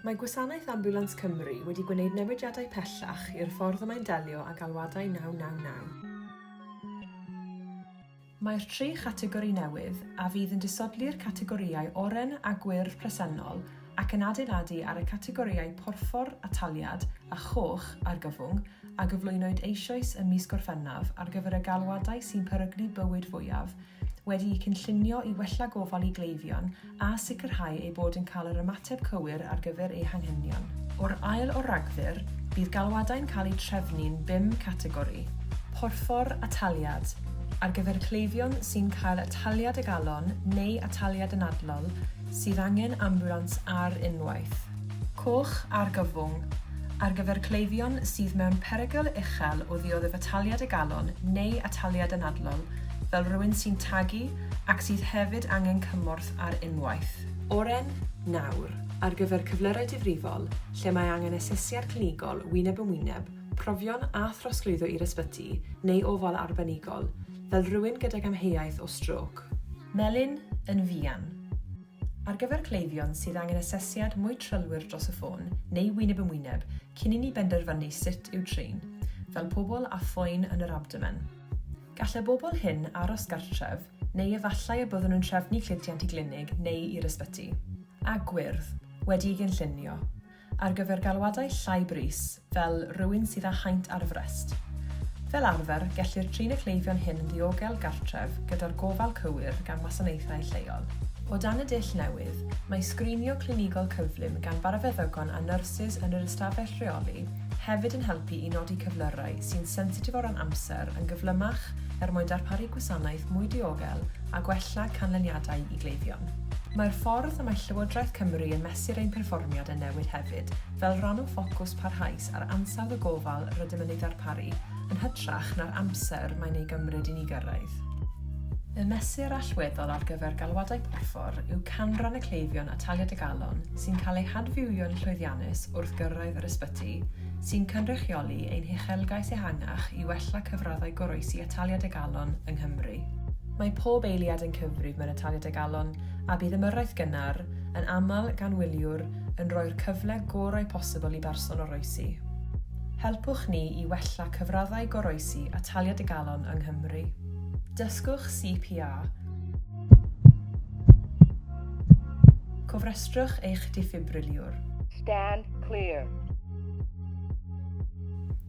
Mae Gwasanaeth Ambiwlans Cymru wedi gwneud newidiadau pellach i'r ffordd y mae'n delio â galwadau 999. Mae'r tri chategori newydd, a fydd yn disodli'r categorïau oren a gwyrdd presennol ac yn adeiladu ar y categorïau porffor, ataliad, a choch, argyfwng, a gyflwynwyd eisoes ym mis Gorffennaf ar gyfer y galwadau sy'n peryglu bywyd fwyaf, wedi'u cynllunio i wella gofal i gleifion a sicrhau eu bod yn cael yr ymateb cywir ar gyfer eu hanghenion. O'r ail o Ragfyr, bydd galwadau'n cael eu trefnu'n bum categori. Porffor, ataliad, ar gyfer cleifion sy'n cael ataliad y galon neu ataliad anadlol sydd angen ambiwlans ar unwaith. Coch, argyfwng, ar gyfer cleifion sydd mewn perygl uchel o ddioddef ataliad y galon neu ataliad anadlol, fel rhywun sy'n tagu ac sydd hefyd angen cymorth ar unwaith. Oren, nawr, ar gyfer cyflyrau difrifol lle mae angen asesiad clinigol wyneb yn wyneb, profion a throsglwyddo i'r ysbyty neu ofal arbenigol, fel rhywun gydag amheuaeth o strôc. Melyn, yn fuan. Ar gyfer cleifion sydd angen asesiad mwy trylwyr dros y ffôn neu wyneb yn wyneb cyn i ni benderfynu sut i'w trin, fel pobl â phoen yn yr abdomen. Gall y bobl hyn aros gartref, neu efallai y byddwn yn trefnu cludiant i glinig neu i'r ysbyty. A gwyrdd, wedi'i gynllunio. Ar gyfer galwadau llai brys, fel rhywun sydd â haint ar y frest. Fel arfer, gellir trin y cleifion hyn yn ddiogel gartref gyda'r gofal cywir gan wasanaethau lleol. O dan y dull newydd, mae sgrinio clinigol cyflym gan barafeddygon a nyrsys yn yr ystafell reoli hefyd yn helpu i nodi cyflyrau sy'n sensitif o ran amser yn gyflymach er mwyn darparu gwasanaeth mwy diogel a gwella canlyniadau i gleifion. Mae'r ffordd y mae Llywodraeth Cymru yn mesur ein perfformiad yn newid hefyd, fel rhan o ffocws parhaus ar ansawdd y gofal rydym yn ei ddarparu, yn hytrach na'r amser mae'n ei gymryd i ni gyrraedd. Y mesur allweddol ar gyfer galwadau porffor yw canran y cleifion ataliad y galon sy'n cael eu hadfywio'n llwyddiannus wrth gyrraedd yr ysbyty, sy'n cynrychioli ein huchelgais ehangach i wella cyfraddau goroesi ataliad y galon yng Nghymru. Mae pob eiliad yn cyfrif mewn ataliad y galon, a bydd ymyrraeth gynnar, yn aml gan wyliwr, yn rhoi'r cyfle gorau posibl i berson oroesi. Helpwch ni i wella cyfraddau goroesi ataliad y galon yng Nghymru. Dysgwch CPR. Cofrestrwch eich diffibriliwr. Stand clear.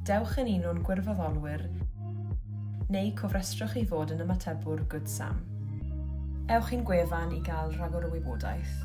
Dewch yn un o'n gwirfoddolwyr neu cofrestrwch i fod yn ymatebwr Good Sam. Ewch i'n gwefan i gael rhagor o wybodaeth.